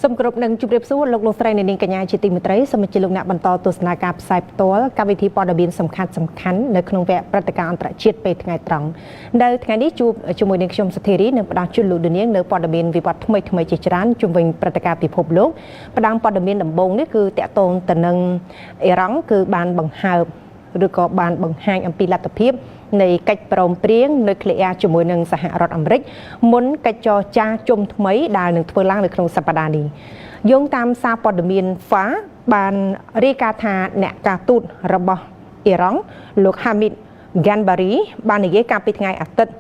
សូមគោរពនឹងជម្រាបសួរលោកលោកស្រីអ្នកនាងកញ្ញាជាទីមេត្រីសូមអញ្ជើញលោកអ្នកបន្តទស្សនាការផ្សាយផ្ទាល់កម្មវិធីព័ត៌មានសំខាន់សំខាន់នៅក្នុងវគ្គព្រឹត្តិការណ៍អន្តរជាតិពេលថ្ងៃត្រង់នៅថ្ងៃនេះជួបជាមួយនឹងខ្ញុំសុធារីនឹងផ្ដល់ជូនលោកនាងនៅព័ត៌មានវិវត្តថ្មីថ្មីជាច្រើនជុំវិញព្រឹត្តិការណ៍ពិភពលោកផ្ដើមព័ត៌មានដំបូងនេះគឺតាក់ទងទៅនឹងអ៊ីរ៉ង់គឺបានបង្ហើបឬក៏បានបង្ហាញអំពីលទ្ធភាពនៃកិច្ចព្រមព្រៀងនុយក្លេអ៊ែរជាមួយនឹងសហរដ្ឋអាមេរិកមុនកិច្ចចរចាជុំថ្មីដែលនឹងធ្វើឡើងនៅក្នុងសប្តាហ៍នេះយោងតាមសារព័ត៌មាន FA បានរាយការណ៍ថាអ្នកការទូតរបស់អ៊ីរ៉ង់លោក Hamid Ghanbari បាននិយាយកាលពីថ្ងៃអាទិត្យ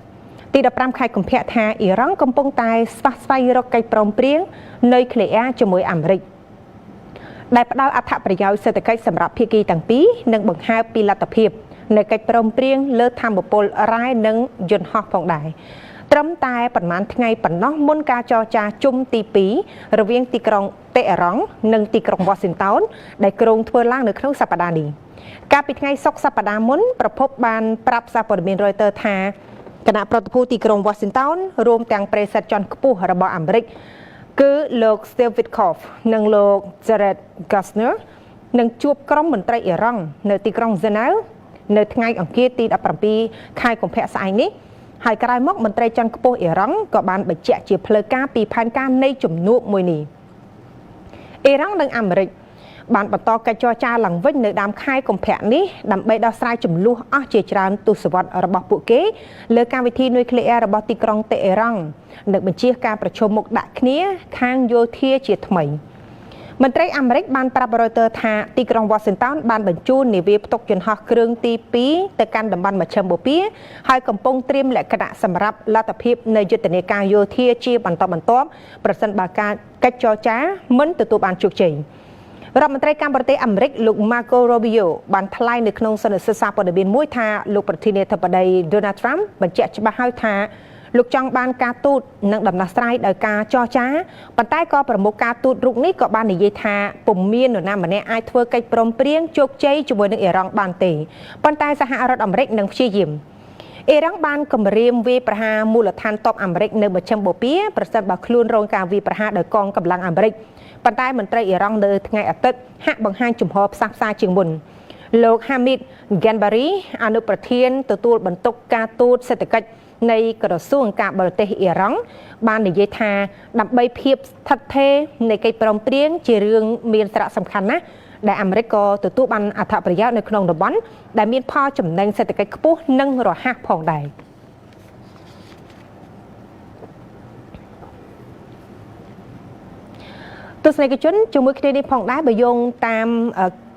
ទី15ខែកុម្ភៈថាអ៊ីរ៉ង់កំពុងតែស្វះស្វែងរកកិច្ចព្រមព្រៀងនុយក្លេអ៊ែរជាមួយអាមេរិកដែលផ្ដល់អត្ថប្រយោជន៍សេដ្ឋកិច្ចសម្រាប់ភាគីទាំងពីរនិងបង្ហើបពីលទ្ធភាពនៅកិច្ចព្រមព្រៀងលើធម្មពលរ៉ែនិងយន្តហោះផងដែរត្រឹមតែប្រហែលថ្ងៃប៉ុណ្ណោះមុនការចរចាជុំទី2រវាងទីក្រុងតេអេរ៉ង់និងទីក្រុងវ៉ាស៊ីនតោនដែលគ្រោងធ្វើឡើងនៅក្នុងសប្តាហ៍នេះកាលពីថ្ងៃសុក្រសប្តាហ៍មុនប្រភពបានប្រាប់សារព័ត៌មាន Reuters ថាគណៈប្រតិភូទីក្រុងវ៉ាស៊ីនតោនរួមទាំងប្រេសិតជាន់ខ្ពស់របស់អាមេរិកគឺលោក Steve Witkoff និងលោក Jared Kushner នឹងជួបក្រុមមន្ត្រីអ៊ីរ៉ង់នៅទីក្រុងហ្សឺណែវនៅថ្ងៃអង្គារទី17ខែកុម្ភៈស្អែកនេះហើយក្រោយមកមន្ត្រីជាន់ខ្ពស់អ៊ីរ៉ង់ក៏បានបញ្ជាក់ជាផ្លូវការពីផែនការនៃជំនួបមួយនេះអ៊ីរ៉ង់និងអាមេរិកបានបន្តកិច្ចចរចាឡើងវិញនៅដើមខែកុម្ភៈនេះដើម្បីដោះស្រាយចំនួនអស់ជាច្រើនទសវត្សរ៍របស់ពួកគេលើកម្មវិធីនុយក្លេអ៊ែររបស់ទីក្រុងតេអេរ៉ង់និងបញ្ជាការប្រជុំមុខដាក់គ្នាខាងយោធាជាថ្មី។មន្ត្រីអាមេរិកបានប្រាប់ Reuters ថាទីក្រុង Washington បានបញ្ជូននាវាផ្ទុកយន្តហោះគ្រឿងទី2ទៅកាន់តំបន់មជ្ឈិមបូព៌ាហើយកំពុងត្រៀមលក្ខណៈសម្រាប់លទ្ធភាពនៃយុទ្ធនាការយោធាជាបន្តបន្ទាប់ប្រសិនបើការកិច្ចចរចាមិនទទួលបានជោគជ័យរដ្ឋមន្ត្រីការបរទេសអាមេរិកលោក Marco Rubio បានថ្លែងនៅក្នុងសន្និសីទសារព័ត៌មានមួយថាលោកប្រធានាធិបតី Donald Trump បញ្ជាក់ច្បាស់ហើយថាលោកចង់បានការទូតនិងដំណោះស្រាយដោយការចរចាប៉ុន្តែក៏ប្រមុខការទូតរូបនេះក៏បាននិយាយថាពុំមាននរណាម្នាក់អាចធ្វើកិច្ចព្រមព្រៀងជោគជ័យជាមួយនឹងអ៊ីរ៉ង់បានទេប៉ុន្តែសហរដ្ឋអាមេរិកនឹងព្យាយាមអ៊ីរ៉ង់បានគម្រាមវាយប្រហារមូលដ្ឋានទ័ពអាមេរិកនៅមជ្ឈិមបូព៌ាប្រសិនបើខ្លួនរងការវាយប្រហារដោយកងកម្លាំងអាមេរិកប៉ុន្តែមន្ត្រីអ៊ីរ៉ង់នៅថ្ងៃអាទិត្យហាក់បង្ហាញជំហរផ្សះផ្សាជាងមុនលោក Hamid Ghanbari អនុប្រធានទទួលបន្ទុកការទូតសេដ្ឋកិច្ចនៃក្រសួងការបរទេសអ៊ីរ៉ង់បាននិយាយថាដើម្បីភាពស្ថិតស្ថេរនៃកិច្ចព្រមព្រៀងជារឿងមានសារៈសំខាន់ណាស់ដែលអាមេរិកក៏ទទួលបានអត្ថប្រយោជន៍នៅក្នុងតំបន់ដែលមានផលចំណេញសេដ្ឋកិច្ចខ្ពស់និងរហ័សផងដែរ។ ទស្សនិកជនជាមួយគ្នានេះផងដែរបើយោងតាម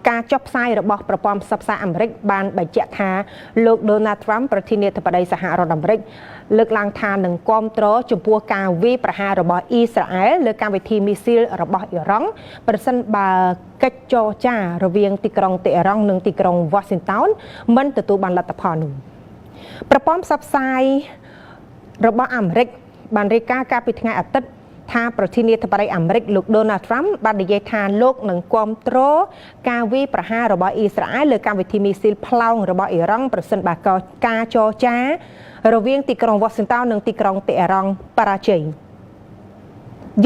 ការចុះផ្សាយរបស់ប្រព័ន្ធផ្សព្វផ្សាយអាមេរិកបានបញ្ជាក់ថាលោក Donald Trump ប្រធានាធិបតីសហរដ្ឋអាមេរិកលើកឡើងថានឹងគាំទ្រចំពោះការវាយប្រហាររបស់អ៊ីស្រាអែលលើកម្មវិធីមីស៊ីលរបស់អ៊ីរ៉ង់ប្រសិនបើកិច្ចចរចារវាងទីក្រុងតេអេរ៉ង់និងទីក្រុងវ៉ាស៊ីនតោនមិនទទួលបានលទ្ធផលនោះប្រព័ន្ធផ្សព្វផ្សាយរបស់អាមេរិកបានរាយការណ៍កាលពីថ្ងៃអាទិត្យថាប្រធានាធិបតីអាមេរិកលោក Donald Trump បាននិយាយថាលោកនឹងគាំទ្រការវាយប្រហាររបស់អ៊ីស្រាអែលលើកម្មវិធីមីស៊ីលផ្លោងរបស់អ៊ីរ៉ង់ប្រសិនបើការចរចារវាងទីក្រុង Washington និងទីក្រុងតេអេរ៉ង់បរាជ័យ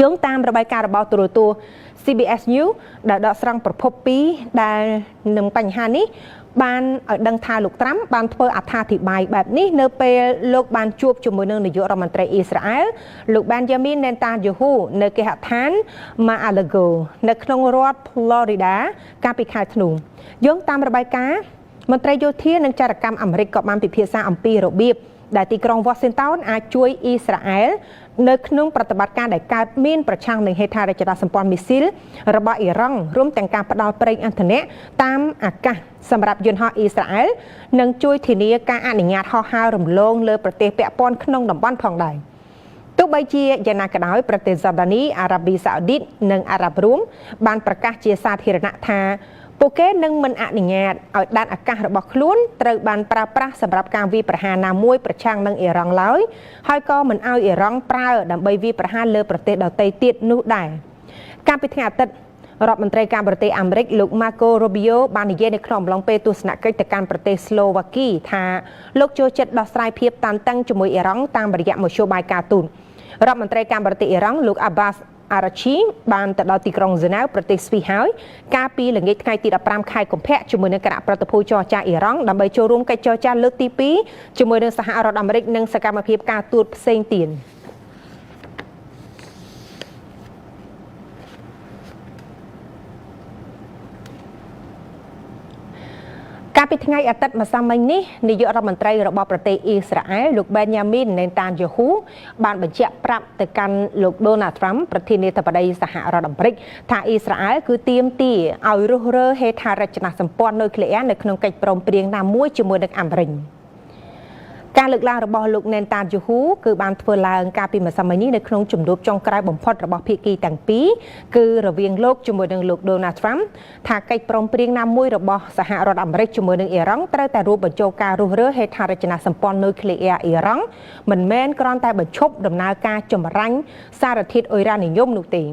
យោងតាមរបាយការណ៍របស់ទូរទស្សន៍ CBS News ដែលដកស្រង់ប្រភពពីរដែលនឹងបញ្ហានេះបានឲ្យដឹងថាលោកត្រាំបានធ្វើអត្ថាធិប្បាយបែបនេះនៅពេលលោកបានជួបជាមួយនឹងនាយករដ្ឋមន្ត្រីអ៊ីស្រាអែលលោកបានយ៉ាមីន នេតាយ៉ាហ៊ូនៅគេហដ្ឋានម៉ាអាឡូហ្គោនៅក្នុងរដ្ឋ Florida កាលពីខែធ្នូយោងតាមរបាយការណ៍មន្ត្រីយោធានិងចារកម្មអាមេរិកក៏បានពិភាក្សាអំពីរបៀបដែលទីក្រុង Washington អាចជួយអ៊ីស្រាអែលនៅក្នុងប្រតិបត្តិការដែលកើតមានប្រឆាំងនឹងហេដ្ឋារចនាសម្ព័ន្ធមីស៊ីលរបស់អ៊ីរ៉ង់រួមទាំងការផ្ដល់ប្រេងឥន្ធនៈតាមអាកាសសម្រាប់យន្តហោះអ៊ីស្រាអែលនិងជួយធានាការអនុញ្ញាតហោះហើររំលងលើប្រទេសពាក់ព័ន្ធក្នុងតំបន់ផងដែរទោះបីជាយ៉ាងណាក៏ដោយប្រទេសហ្សដានីអារ៉ាប៊ីសាអូឌីតនិងអារ៉ាប់រួមបានប្រកាសជាសាធារណៈថាពួកគេនឹងមិនអនុញ្ញាតឲ្យដែនអាកាសរបស់ខ្លួនត្រូវបានប្រើប្រាស់សម្រាប់ការវាយប្រហារណាមួយប្រឆាំងនឹងអ៊ីរ៉ង់ឡើយហើយក៏មិនឲ្យអ៊ីរ៉ង់ប្រើដើម្បីវាយប្រហារលើប្រទេសដទៃទៀតនោះដែរកាលពីថ្ងៃអាទិត្យរដ្ឋមន្ត្រីការបរទេសអាមេរិកលោក Marco Rubio បាននិយាយនៅក្នុងអំឡុងពេលទស្សនកិច្ចទៅកាន់ប្រទេសស្លូវ៉ាគីថាលោកចូលចិត្តដោះស្រាយភាពតានតឹងជាមួយអ៊ីរ៉ង់តាមរយៈមធ្យោបាយការទូតរដ្ឋមន្ត្រីការបរទេសអ៊ីរ៉ង់លោក Abbas អារ៉ាឈីបានទៅដល់ទីក្រុងហ្សឺណែវប្រទេសស្វីសហើយកាលពីល្ងាចថ្ងៃទី15ខែកុម្ភៈជាមួយនឹងគណៈប្រតិភូចរចាអ៊ីរ៉ង់ដើម្បីចូលរួមកិច្ចចរចាលើកទី2ជាមួយនឹងសហរដ្ឋអាមេរិកនិងសកម្មភាពការទូតផ្សេងទៀត។ កាលពីថ្ងៃអាទិត្យម្សិលមិញនេះនាយករដ្ឋមន្ត្រីរបស់ប្រទេសអ៊ីស្រាអែលលោកបេនយ៉ាមីន នេតានយ៉ាហ៊ូបានបញ្ជាក់ប្រាប់ទៅកាន់លោកដូណាល់ត្រាំប្រធានាធិបតីសហរដ្ឋអាមេរិកថាអ៊ីស្រាអែលគឺទាមទារឲ្យរុះរើហេដ្ឋារចនាសម្ព័ន្ធនុយក្លេអ៊ែរនៅក្នុងកិច្ចព្រមព្រៀងណាមួយជាមួយនឹងអាមេរិក។ ការលើកឡើងរបស់លោកណេនតានយូហ៊ូគឺបានធ្វើឡើងកាលពីម្សិលមិញនេះនៅក្នុងជំនួបចុងក្រោយបំផុតរបស់ភាគីទាំងពីរគឺរវាងលោកជាមួយនឹងលោកដូណាល់ត្រាំថាកិច្ចព្រមព្រៀងណាមួយរបស់សហរដ្ឋអាមេរិកជាមួយនឹងអ៊ីរ៉ង់ត្រូវតែរួមបញ្ចូលការរុះរើហេដ្ឋារចនាសម្ព័ន្ធនុយក្លេអ៊ែរអ៊ីរ៉ង់មិនមែនគ្រាន់តែបញ្ឈប់ដំណើរការចម្រាញ់សារធាតុអ៊ុយរ៉ានីយ៉ុមនោះទេ។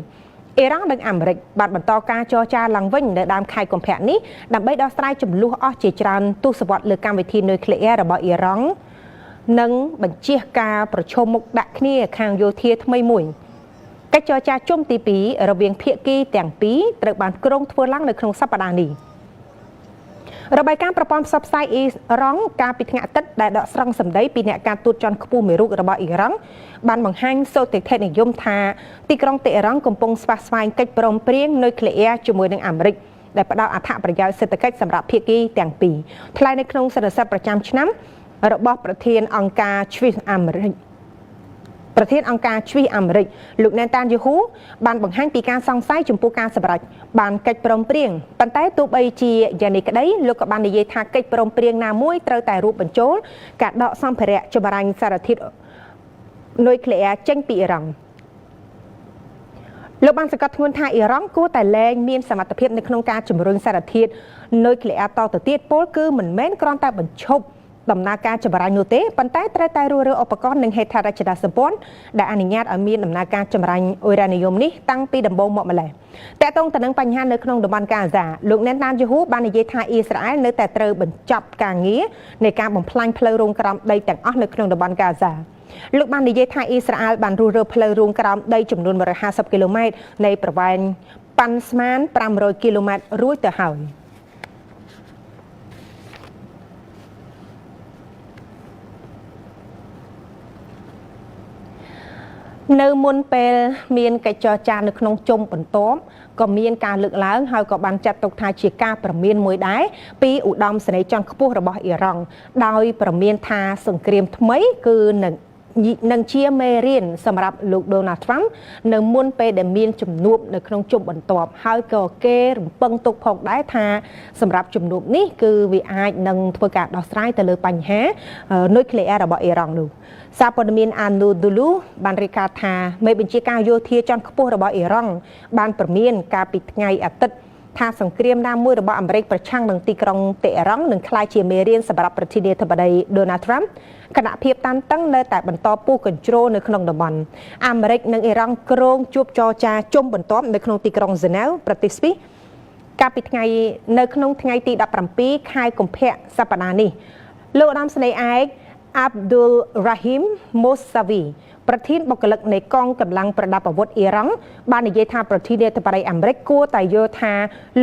អ៊ីរ៉ង់និងអាមេរិកបានបន្តការចរចាឡើងវិញនៅដើមខែកុម្ភៈនេះដើម្បីដោះស្រាយចំនួនអស់ជាច្រើនទសវត្សរ៍លើកម្មវិធីនុយក្លេអ៊ែររបស់អ៊ីរ៉ង់និងបញ្ជៀសការប្រឈមមុខដាក់គ្នាខាងយោធាថ្មីមួយ។កិច្ចចរចាជុំទី2រវាងភាគីទាំងពីរត្រូវបានគ្រោងធ្វើឡើងនៅក្នុងសប្តាហ៍នេះ។របាយការណ៍ប្រព័ន្ធផ្សព្វផ្សាយអ៊ីរ៉ង់កាលពីថ្ងៃអាទិត្យដែលដកស្រង់សម្ដីពីអ្នកការទូតជាន់ខ្ពស់មួយរូបរបស់អ៊ីរ៉ង់បានបង្ហាញសូទិដ្ឋិនិយមថាទីក្រុងតេអេរ៉ង់កំពុងស្វះស្វែងកិច្ចព្រមព្រៀងនុយក្លេអ៊ែរជាមួយនឹងអាមេរិកដែលផ្ដល់អត្ថប្រយោជន៍សេដ្ឋកិច្ចសម្រាប់ភាគីទាំងពីរថ្លែងនៅក្នុងសន្និសីទប្រចាំឆ្នាំរបស់ប្រធានអង្គការជ្វីសអាមេរិកប្រធានអង្គការជ្វីសអាមេរិកលោកណេនតានយូហ៊ូបានបង្ហាញពីការសង្ស័យចំពោះការសម្រេចបានកិច្ចព្រមព្រៀងប៉ុន្តែទោះបីជាយ៉ាងនេះក្តីលោកក៏បាននិយាយថាកិច្ចព្រមព្រៀងណាមួយត្រូវតែរួមបញ្ចូលការដកសម្ភារៈចម្រាញ់សារធាតុនុយក្លេអ៊ែរចេញពីអ៊ីរ៉ង់លោកបានសង្កត់ធ្ងន់ថាអ៊ីរ៉ង់គួរតែលែងមានសមត្ថភាពនៅក្នុងការជំរុញសារធាតុនុយក្លេអ៊ែរតទៅទៀតពោលគឺមិនមែនគ្រាន់តែបញ្ឈប់ដំណើរការចម្រាញ់នោះទេប៉ុន្តែត្រូវតែរុះរើឧបករណ៍និងហេដ្ឋារចនាសម្ព័ន្ធដែលអនុញ្ញាតឲ្យមានដំណើរការចម្រាញ់អ៊ុយរ៉ានីយ៉ុមនេះតាំងពីដំបូងមកម្ល៉េះតកតងទៅនឹងបញ្ហានៅក្នុងតំបន់កាហ្សាលោកណេនតានយូហ៊ូបាននិយាយថាអ៊ីស្រាអែលនៅតែត្រូវបញ្ចប់ការងារនៃការបំផ្លាញផ្លូវរូងក្រោមដីទាំងអស់នៅក្នុងតំបន់កាហ្សាលោកបាននិយាយថាអ៊ីស្រាអែលបានរុះរើផ្លូវរូងក្រោមដីចំនួន150គីឡូម៉ែត្រនៃប្រវែងប៉ាន់ស្មាន500គីឡូម៉ែត្ររួចទៅហើយ។ នៅមុនពេលមានកិច្ចចរចានៅក្នុងជុំបន្ទាប់ក៏មានការលើកឡើងហើយក៏បានចាត់ទុកថាជាការប្រមានមួយដែរពីឧត្តមសេនីយ៍ជាន់ខ្ពស់របស់អ៊ីរ៉ង់ដោយប្រមានថាសង្គ្រាមថ្មីគឺនឹងជាមេរៀនសម្រាប់លោកដូណាល់ត្រាំនៅមុនពេលដែលមានជំនួបនៅក្នុងជុំបន្ទាប់ហើយក៏គេរំពឹងទុកផងដែរថាសម្រាប់ជំនួបនេះគឺវាអាចនឹងធ្វើការដោះស្រាយទៅលើបញ្ហានុយក្លេអ៊ែររបស់អ៊ីរ៉ង់នោះ។ សារព័ត៌មានអានូឌូលូបានរាយការណ៍ថាមេបញ្ជាការយោធាជាន់ខ្ពស់របស់អ៊ីរ៉ង់បានព្រមានកាលពីថ្ងៃអាទិត្យថាសង្គ្រាមណាមួយរបស់អាមេរិកប្រឆាំងនឹងទីក្រុងតេអេរ៉ង់នឹងក្លាយជាមេរៀនសម្រាប់ប្រធានាធិបតីដូណាល់ត្រាំខណៈភាពតានតឹងនៅតែបន្តពុះកញ្ជ្រោលនៅក្នុងតំបន់អាមេរិកនិងអ៊ីរ៉ង់គ្រោងជួបចរចាជុំបន្ទាប់នៅក្នុងទីក្រុងហ្សឺណែវប្រទេសស្វីសកាលពីថ្ងៃនៅក្នុងថ្ងៃទី17ខែកុម្ភៈសប្តាហ៍នេះលោកឧត្តមសេនីយ៍ឯកអាប់ឌុលរ៉ាហ៊ីមម៉ូសាវីប្រធានបុគ្គលិកនៃកងកម្លាំងប្រដាប់អាវុធអ៊ីរ៉ង់បាននិយាយថាប្រធានាធិបតីអាមេរិកគួរតែយល់ថា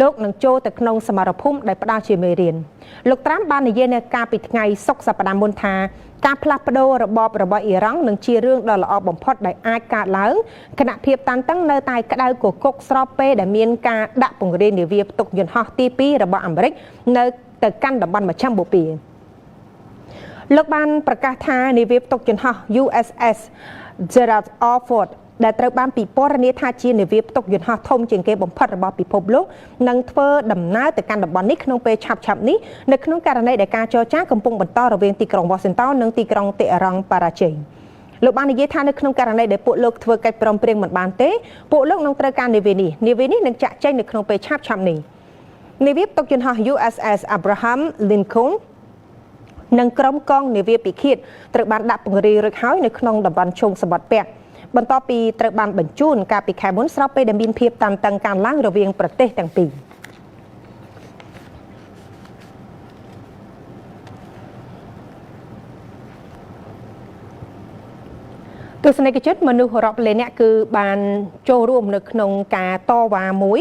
លោកនឹងចូលទៅក្នុងសមរភូមិដែលផ្ដល់ជាមេរៀនលោកត្រាំបាននិយាយនៅកាលពីថ្ងៃសុក្រសប្តាហ៍មុនថាការផ្លាស់ប្ដូររបបរបស់អ៊ីរ៉ង់នឹងជារឿងដ៏ល្អបំផុតដែលអាចកើតឡើងខណៈភាពតានតឹងនៅតែក្តៅគគុកស្របពេលដែលមានការដាក់ពង្រាយនាវាផ្ទុកយន្តហោះទី2របស់អាមេរិកនៅទៅកាន់តំបន់មជ្ឈិមបូព៌ាលោកបានប្រកាសថានាវាផ្ទុកយន្តហោះ USS Gerald R. Ford ដែលត្រូវបានពិពណ៌នាថាជានាវាផ្ទុកយន្តហោះធំជាងគេបំផុតរបស់ពិភពលោកនឹងធ្វើដំណើរទៅកាន់តំបន់នេះក្នុងពេលឆាប់ៗនេះនៅក្នុងករណីដែលការចរចាកំពុងបន្តរវាងទីក្រុង Washington និងទីក្រុងតេអេរ៉ង់ប៉ារ៉ាជេលោកបាននិយាយថានៅក្នុងករណីដែលពួកលោកធ្វើកិច្ចព្រមព្រៀងមិនបានទេពួកលោកនឹងត្រូវការនាវានេះនាវានេះនឹងចាក់ចេញនៅក្នុងពេលឆាប់ៗនេះនាវាផ្ទុកយន្តហោះ USS Abraham Lincoln និងក្រុមកងនាវាពិឃាតត្រូវបានដាក់ពង្រាយរួចហើយនៅក្នុងតំបន់ឈូងសមុទ្រពាក់បន្ទាប់ពីត្រូវបានបញ្ជូនកាលពីខែមុនស្របពេលដែលមានភាពតានតឹងកើនឡើងរវាងប្រទេសទាំងពីរ ទស្សនិកជនមនុស្សរាប់លានអ្នកគឺបានចូលរួមនៅក្នុងការតវ៉ាមួយ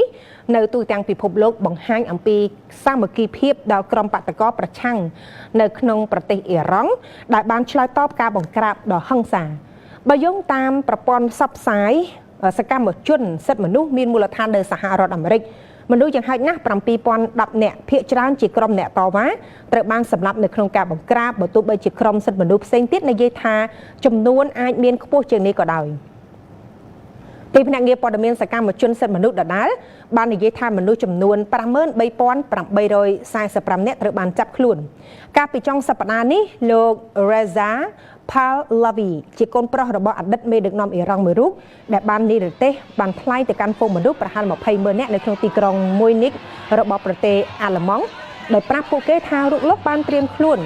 នៅទូទាំងពិភពលោកបង្ហាញអំពីសាមគ្គីភាពដល់ក្រុមបាតុករប្រឆាំងនៅក្នុងប្រទេសអ៊ីរ៉ង់ដែលបានឆ្លើយតបការបង្ក្រាបដ៏ហិង្សាបើយោងតាមប្រព័ន្ធផ្សព្វផ្សាយសកម្មជនសិទ្ធិមនុស្សមានមូលដ្ឋាននៅសហរដ្ឋអាមេរិកមនុស្សយ៉ាងហោចណាស់7010នាក់ភាគច្រើនជាក្រុមអ្នកតវ៉ាត្រូវបានសម្លាប់នៅក្នុងការបង្ក្រាបបើទោះបីជាក្រុមសិទ្ធិមនុស្សផ្សេងទៀតនិយាយថាចំនួនអាចមានខ្ពស់ជាងនេះក៏ដោយទីភ្នាក់ងារព័ត៌មានសកម្មជនសិទ្ធិមនុស្សដដែលបាននិយាយថាមនុស្សចំនួន53845នាក់ត្រូវបានចាប់ខ្លួនកាលពីចុងសប្តាហ៍នេះលោក Reza Pahlavi ជាកូនប្រុសរបស់អតីតមេដឹកនាំអ៊ីរ៉ង់មួយរូបដែលបាននិរទេសបានថ្លែងទៅកាន់ហ្វូងមនុស្សប្រហែល20ម៉ឺននាក់នៅក្នុងទីក្រុងមួយនិករបស់ប្រទេសអាល្លឺម៉ង់ដោយប្រាប់ពួកគេថារូបលោកបានត្រៀមខ្លួន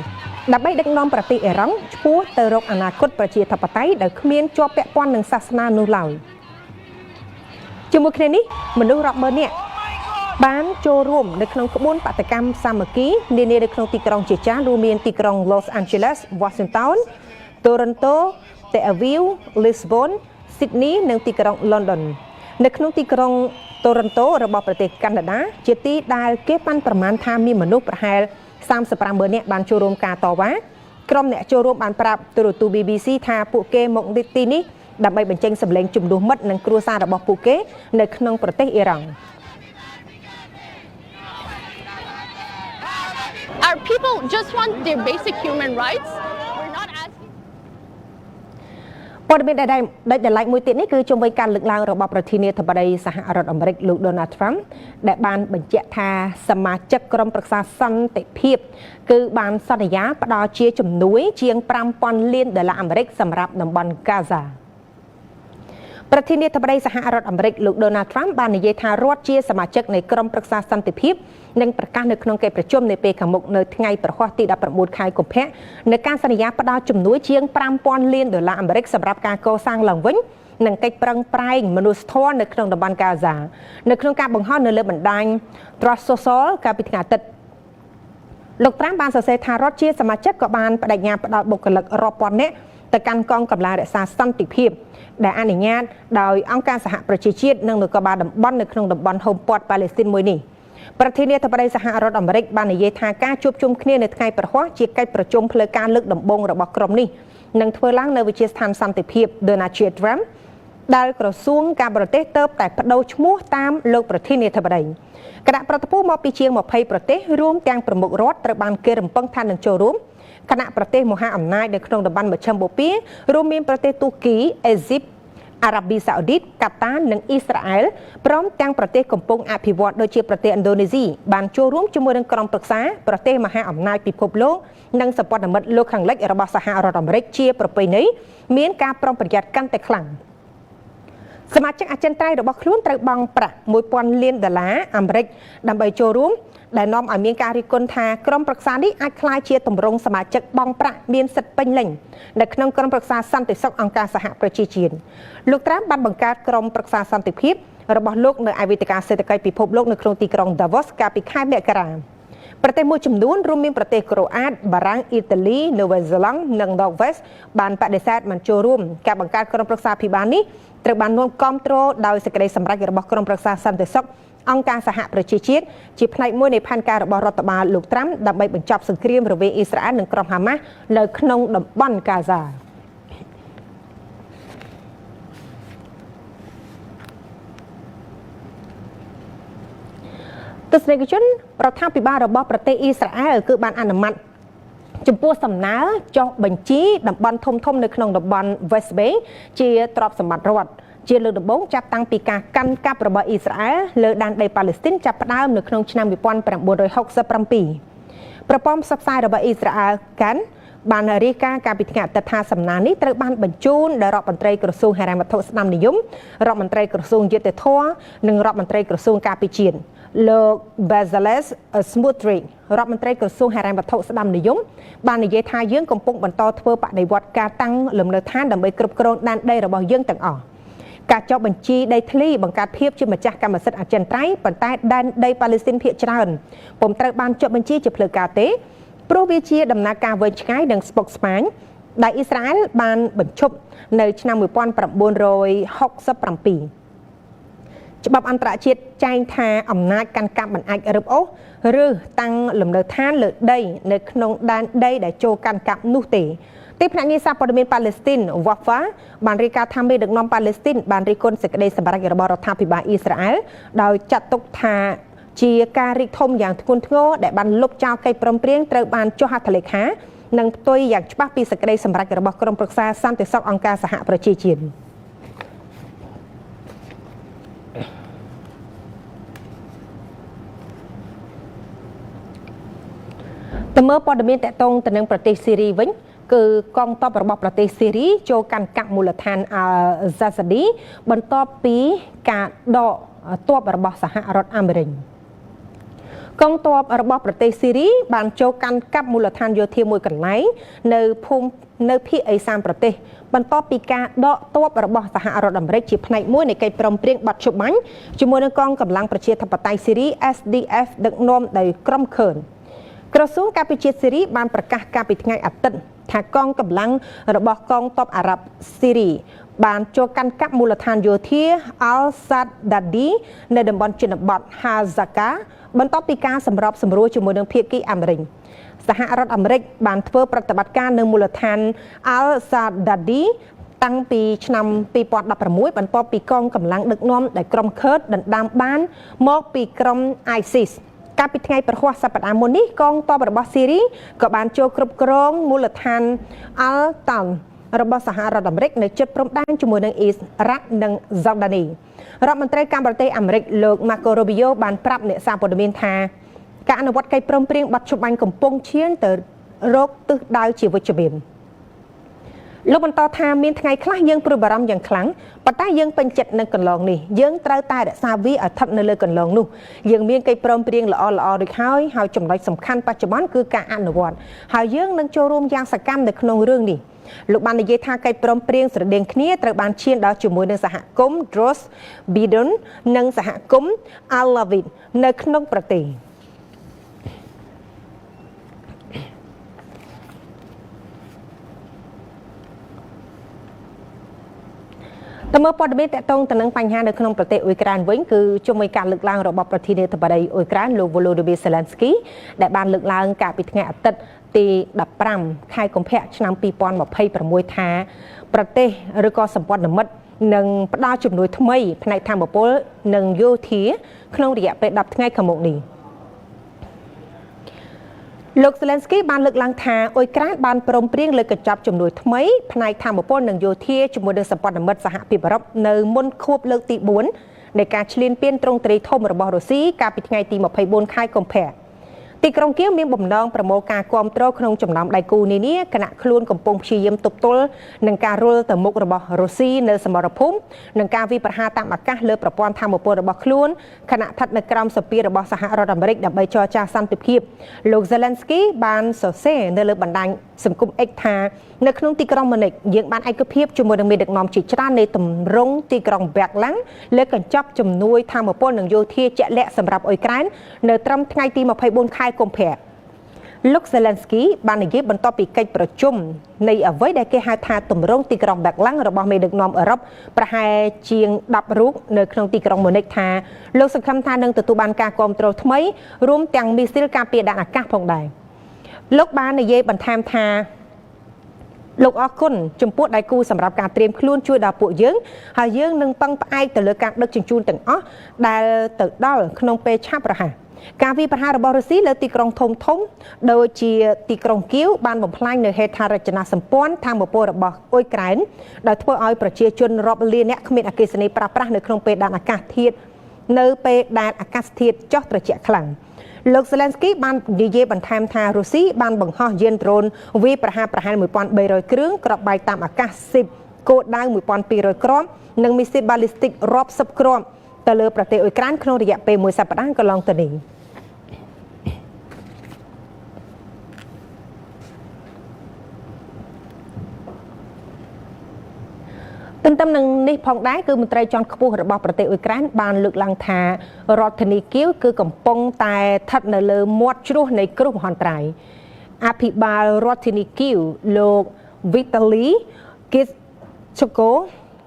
ដើម្បីដឹកនាំប្រទេសអ៊ីរ៉ង់ឆ្ពោះទៅរកអនាគតប្រជាធិបតេយ្យដោយគ្មានជាប់ពាក់ព័ន្ធនឹងសាសនានោះឡើយជាមួយគ្នានេះមនុស្សរាប់ម៉ឺននាក់បានចូលរួមនៅក្នុងក្បួនបាតុកម្មសាមគ្គីនានានៅក្នុងទីក្រុងជាច្រើនរួមមានទីក្រុង Los Angeles, Washington, Toronto, Tel Aviv, Lisbon, Sydney និងទីក្រុង London នៅក្នុងទីក្រុង Toronto របស់ប្រទេសកាណាដាជាទីដែលគេប៉ាន់ប្រមាណថាមានមនុស្សប្រហែល35ម៉ឺននាក់បានចូលរួមការតវ៉ាក្រុមអ្នកចូលរួមបានប្រាប់ទូរទស្សន៍ BBC ថាពួកគេមកទីនេះដើម្បីបញ្ចេញសម្លេងជំនួសមិត្តនិងគ្រួសាររបស់ពួកគេនៅក្នុងប្រទេសអ៊ីរ៉ង់ Our people just want their basic human rights. We're not asking. ព័ត៌មានដែលដាច់ដោយឡែកមួយទៀតនេះគឺជុំវិញការលើកឡើងរបស់ប្រធានាធិបតីសហរដ្ឋអាមេរិកលោក Donald Trump ដែលបានបញ្ជាក់ថាសមាជិកក្រុមប្រឹក្សាសន្តិភាពគឺបានសន្យាផ្ដល់ជាជំនួយជាង5000លានដុល្លារអាមេរិកសម្រាប់តំបន់ហ្គាហ្សាប្រធានាធិបតីសហរដ្ឋអាមេរិកលោក Donald Trump បាននិយាយថារដ្ឋជាសមាជិកនៃក្រុមប្រឹក្សាសន្តិភាពនឹងប្រកាសនៅក្នុងកិច្ចប្រជុំនាពេលខាងមុខនៅថ្ងៃព្រហស្បតិ៍ទី19ខែកុម្ភៈនៅការសន្យាផ្ដល់ជំនួយជាង5000លានដុល្លារអាមេរិកសម្រាប់ការកសាងឡើងវិញនិងកិច្ចប្រឹងប្រែងមនុស្សធម៌នៅក្នុងតំបន់ហ្គាហ្សានៅក្នុងការបង្ហោះនៅលើបណ្ដាញ Truth Social កាលពីថ្ងៃអាទិត្យលោកត្រាំបានសរសេរថារដ្ឋជាសមាជិកក៏បានបដិញ្ញាផ្ដល់បុគ្គលិករាប់ពាន់នាក់ទៅកាន់កងកម្លាំងរក្សាសន្តិភាពដែលអនុញ្ញាតដោយអង្គការសហប្រជាជាតិនិងនគរបាលតំបន់នៅក្នុងតំបន់ហុំព័ទ្ធប៉ាឡេស្ទីនមួយនេះប្រធានាធិបតីសហរដ្ឋអាមេរិកបាននិយាយថាការជួបជុំគ្នានៅថ្ងៃព្រហស្បតិ៍ជាកិច្ចប្រជុំផ្លូវការលើកដំបូងរបស់ក្រុមនេះនឹងធ្វើឡើងនៅវិទ្យាស្ថានសន្តិភាព Donald J. Trump ដែលក្រសួងការបរទេសទៅតែប្ដូរឈ្មោះតាមលោកប្រធានាធិបតីគណៈប្រតិភូមកពីជាង20ប្រទេសរួមទាំងប្រមុខរដ្ឋត្រូវបានគេរំពឹងថានឹងចូលរួមគណៈប្រទេសមហាអំណាចនៅក្នុងតំបន់មជ្ឈិមបូព៌ារួមមានប្រទេសទូគីអេស៊ីបអារ៉ាប៊ីសាអូឌីតកាតានិងអ៊ីស្រាអែលព្រមទាំងប្រទេសកំពុងអភិវឌ្ឍដូចជាប្រទេសឥណ្ឌូនេស៊ីបានចូលរួមជាមួយនឹងក្រុមប្រឹក្សាប្រទេសមហាអំណាចពិភពលោកនិងសម្ព័ន្ធមិត្តលោកខាងលិចរបស់សហរដ្ឋអាមេរិកជាប្រពៃណីមានការប្រុងប្រយ័ត្នកាន់តែខ្លាំងសមាជិកអចិន្ត្រៃយ៍របស់ខ្លួនត្រូវបង់ប្រាក់1000លានដុល្លារអាមេរិកដើម្បីចូលរួមដែលនាំឲ្យមានការរិះគន់ថាក្រុមប្រឹក្សានេះអាចក្លាយជាទម្រង់សមាជិកបង់ប្រាក់មានសិទ្ធិពេញលេញនៅក្នុងក្រុមប្រឹក្សាសន្តិសុខអង្គការសហប្រជាជាតិលោកត្រាំបានបង្កើតក្រុមប្រឹក្សាសន្តិភាពរបស់លោកនៅឯវេទិកាសេដ្ឋកិច្ចពិភពលោកនៅក្នុងទីក្រុង Davos កាលពីខែមករាប្រទេសមួយចំនួនរួមមានប្រទេសក្រូអាតបារាំងអ៊ីតាលីនូវែលសេឡង់និងណ័រវេសបានបដិសេធមិនចូលរួមការបង្កើតក្រុមប្រឹក្សាភិបាលនេះត្រូវបាននាំគាំទ្រដោយសេចក្តីសម្រេចរបស់ក្រុមប្រឹក្សាសន្តិសុខអង្គការសហប្រជាជាតិជាផ្នែកមួយនៃផែនការរបស់រដ្ឋបាលលោកត្រាំដើម្បីបញ្ចប់សង្គ្រាមរវាងអ៊ីស្រាអែលនិងក្រុមហាម៉ាស់នៅក្នុងតំបន់ហ្គាហ្សាទស្សនិកជនរដ្ឋាភិបាលរបស់ប្រទេសអ៊ីស្រាអែលគឺបានអនុម័តចំពោះសំណើចុះបញ្ជីតំបន់ធំធំនៅក្នុងតំបន់ West Bank ជាទ្រព្យសម្បត្តិរដ្ឋជាលើកដំបូងចាប់តាំងពីការកាន់កាប់របស់អ៊ីស្រាអែលលើដែនដីប៉ាឡេស្ទីនចាប់ផ្ដើមនៅក្នុងឆ្នាំ1967ប្រព័ន្ធផ្សព្វផ្សាយរបស់អ៊ីស្រាអែលកាន់បានរាយការណ៍កាលពីថ្ងៃអាទិត្យថាសំណើនេះត្រូវបានបញ្ជូនដល់រដ្ឋមន្ត្រីក្រសួងហិរញ្ញវត្ថុស្ដាំនិយមរដ្ឋមន្ត្រីក្រសួងយុត្តិធម៌និងរដ្ឋមន្ត្រីក្រសួងការពារជាតិលោក Bezalel Smotrich រដ្ឋមន្ត្រីក្រសួងហិរញ្ញវត្ថុស្ដាំនិយមបាននិយាយថាយើងកំពុងបន្តធ្វើបដិវត្តការតាំងលំនៅឋានដើម្បីគ្រប់គ្រងដែនដីរបស់យើងទាំងអស់ការចុះបញ្ជីដីធ្លីបង្កើតភាពជាម្ចាស់កម្មសិទ្ធិអចិន្ត្រៃយ៍ប៉ុន្តែដែនដីប៉ាឡេស្ទីនភាគច្រើនពុំត្រូវបានចុះបញ្ជីជាផ្លូវការទេព្រោះវាជាដំណើរការវែងឆ្ងាយនិងស្មុគស្មាញ ដែលអ៊ីស្រាអែលបានបញ្ឈប់នៅឆ្នាំ1967ច្បាប់អន្តរជាតិចែងថាអំណាចកាន់កាប់មិនអាចរឹបអូសឬតាំងលំនៅឋានលើដីនៅក្នុងដែនដីដែលចូលកាន់កាប់នោះទេទីភ្នាក់ងារសារព័ត៌មានប៉ាឡេស្ទីន Wafa បានរាយការណ៍ថាមេដឹកនាំប៉ាឡេស្ទីនបានរិះគន់សេចក្តីសម្រេចរបស់រដ្ឋាភិបាលអ៊ីស្រាអែលដោយចាត់ទុកថាជាការរីកធំយ៉ាងធ្ងន់ធ្ងរដែលបានលុបចោលកិច្ចព្រមព្រៀងត្រូវបានចុះហត្ថលេខានិងផ្ទុយយ៉ាងច្បាស់ពីសេចក្តីសម្រេចរបស់ក្រុមប្រឹក្សាសន្តិសុខអង្គការសហប្រជាជាតិទៅមើលព័ត៌មានតកតងទៅនឹងប្រទេសស៊ីរីវិញគឺកងទ័ពរបស់ប្រទេសស៊ីរីចូលកាន់កាប់មូលដ្ឋានអាល់ហ្សាសាឌីបន្ទាប់ពីការដកទ័ពរបស់សហរដ្ឋអាមេរិកកងទ័ពរបស់ប្រទេសស៊ីរីបានចូលកាន់កាប់មូលដ្ឋានយោធាមួយកន្លែងនៅភូមិនៅភាគឦសានប្រទេសបន្ទាប់ពីការដកទ័ពរបស់សហរដ្ឋអាមេរិកជាផ្នែកមួយនៃកិច្ចព្រមព្រៀងបទច្បាញ់ជាមួយនឹងកងកម្លាំងប្រជាធិបតេយ្យស៊ីរី SDF ដឹកនាំដោយក្រុមខឺនក្រសួងការពារជាតិស៊ីរីបានប្រកាសកាលពីថ្ងៃអាទិត្យថាកងកម្លាំងរបស់កងទ័ពអារ៉ាប់ស៊ីរីបានចូលកាន់កាប់មូលដ្ឋានយោធាអាល់សាដាឌីនៅតំបន់ជនបទហាហ្សាកាបន្ទាប់ពីការសម្របសម្រួលជាមួយនឹងភាគីអាមេរិកសហរដ្ឋអាមេរិកបានធ្វើប្រតិបត្តិការនៅមូលដ្ឋានអាល់សាដាឌីតាំងពីឆ្នាំ2016បន្ទាប់ពីកងកម្លាំងដឹកនាំដោយក្រុមខឺតដណ្ដើមបានមកពីក្រុម ISIS កាលពីថ្ងៃប្រហ័សសប្តាហ៍មុននេះកងទ័ពរបស់ស៊ីរីក៏បានចូលគ្រប់គ្រងមូលដ្ឋានអាល់តាន់របស់សហរដ្ឋអាមេរិកនៅជិតព្រំដែនជាមួយនឹងអ៊ីរ៉ាក់និងហ្សដានីរដ្ឋមន្ត្រីការបរទេសអាមេរិកលោក Marco Rubio បានប្រាប់អ្នកសារព័ត៌មានថាការអនុវត្តកិច្ចព្រមព្រៀងបទច្បាញ់កំពុងឈានទៅរកទិសដៅជាវិជ្ជមានលោកបន្តថាមានថ្ងៃខ្លះយើងព្រួយបារម្ភយ៉ាងខ្លាំងប៉ុន្តែយើងពេញចិត្តនឹងកន្លងនេះយើងត្រូវតែរក្សាវាឲ្យស្ថិតនៅលើកន្លងនោះយើងមានកិច្ចព្រមព្រៀងល្អៗរួចហើយហើយចំណុចសំខាន់បច្ចុប្បន្នគឺការអនុវត្តហើយយើងនឹងចូលរួមយ៉ាងសកម្មនៅក្នុងរឿងនេះលោកបាននិយាយថាកិច្ចព្រមព្រៀងស្រដៀងគ្នាត្រូវបានឈានដល់ជាមួយនឹងសហគមន៍ Dros Bidon និងសហគមន៍ Alawit នៅក្នុងប្រទេសតើមើលព័ត៌មានតកតងទៅនឹងបញ្ហានៅក្នុងប្រទេសអ៊ុយក្រែនវិញគឺជាមួយការលើកឡើងរបស់ប្រធានាធិបតីអ៊ុយក្រែនលោក Volodymyr Zelensky ដែលបានលើកឡើងកាលពីថ្ងៃអាទិត្យទី15ខែកុម្ភៈឆ្នាំ2026ថាប្រទេសឬក៏សម្ព័ន្ធមិត្តនឹងផ្ដល់ជំនួយថ្មីផ្នែកធម្មពលនិងយោធាក្នុងរយៈពេល10ថ្ងៃខាងមុខនេះលោក Zelensky បានលើកឡើងថាអ៊ុយក្រែនបានព្រមព្រៀងលើកញ្ចប់ជំនួយថ្មីផ្នែកធម្មពលនិងយោធាជាមួយនឹងសម្ព័ន្ធមិត្តសហភាពអឺរ៉ុបនៅមុនខួបលើកទី4នៃការឈ្លានពានទ្រង់ទ្រាយធំរបស់រុស្ស៊ីកាលពីថ្ងៃទី24ខែកុម្ភៈទីក្រុងគៀវមានបំណងប្រមូលការគាំទ្រក្នុងចំណោមដៃគូនានាខណៈខ្លួនកំពុងព្យាយាមទប់ទល់នឹងការរុលទៅមុខរបស់រុស្ស៊ីនៅសមរភូមិនិងការវាយប្រហារតាមអាកាសលើប្រព័ន្ធធម្មពលរបស់ខ្លួនខណៈស្ថិតនៅក្រោមសម្ពាធរបស់សហរដ្ឋអាមេរិកដើម្បីចរចាសន្តិភាពលោក Zelensky បានសរសេរនៅលើបណ្ដាញសង្គម X ថានៅក្នុងទីក្រុងម៉ូនិកយើងបានឯកភាពជាមួយនឹងមេដឹកនាំជាច្រើននៃទម្រង់ទីក្រុងបែកឡាំងលើកញ្ចប់ជំនួយធម្មពលនិងយោធាជាក់លាក់សម្រាប់អ៊ុយក្រែននៅត្រឹមថ្ងៃទី24ខែកុម្ភៈលោក Zelensky បាននិយាយបន្ទាប់ពីកិច្ចប្រជុំនៃអ្វីដែលគេហៅថាទម្រង់ទីក្រុងបែកឡាំងរបស់មេដឹកនាំអឺរ៉ុបប្រហែលជាង10រូបនៅក្នុងទីក្រុងម៉ូនិកថាលោកសង្ឃឹមថានឹងទទួលបានការគាំទ្រថ្មីរួមទាំងមីស៊ីលការពារដែនអាកាសផងដែរលោកបាននិយាយបន្ថែមថាលោកអរគុណចំពោះដៃគូសម្រាប់ការត្រៀមខ្លួនជួយដល់ពួកយើងហើយយើងនឹងពឹងផ្អែកទៅលើការដឹកជញ្ជូនទាំងអស់ដែលទៅដល់ក្នុងពេលឆាប់រហ័សការវាយប្រហាររបស់រុស្ស៊ីលើទីក្រុងធំធំដូចជាទីក្រុងគៀវបានបំផ្លាញនៅហេដ្ឋារចនាសម្ព័ន្ធធម្មពលរបស់អ៊ុយក្រែនដោយធ្វើឲ្យប្រជាជនរាប់លានអ្នកគ្មានអគ្គិសនីប្រើប្រាស់នៅក្នុងពេលដែលអាកាសធាតុនៅពេលដែលអាកាសធាតុចុះត្រជាក់ខ្លាំងលោក Zelensky បាននិយាយបន្ថែមថារុស្ស៊ីបានបង្ហោះយានដ្រូនវាយប្រហារប្រហែល1300គ្រឿងគ្រាប់បែកតាមអាកាស10គោលដៅ1200គ្រាប់និងមីស៊ីលបាលីស្ទិករាប់សិបគ្រាប់ទៅលើប្រទេសអ៊ុយក្រែនក្នុងរយៈពេលមួយសប្តាហ៍កន្លងទៅនេះទន្ទឹមនឹងនេះផងដែរគឺមន្ត្រីជាន់ខ្ពស់របស់ប្រទេសអ៊ុយក្រែនបានលើកឡើងថារដ្ឋធានីគៀវគឺកំពុងតែស្ថិតនៅលើមាត់ជ្រោះនៃគ្រោះមហន្តរាយអភិបាលរដ្ឋធានីគៀវលោក Vitali Klitschko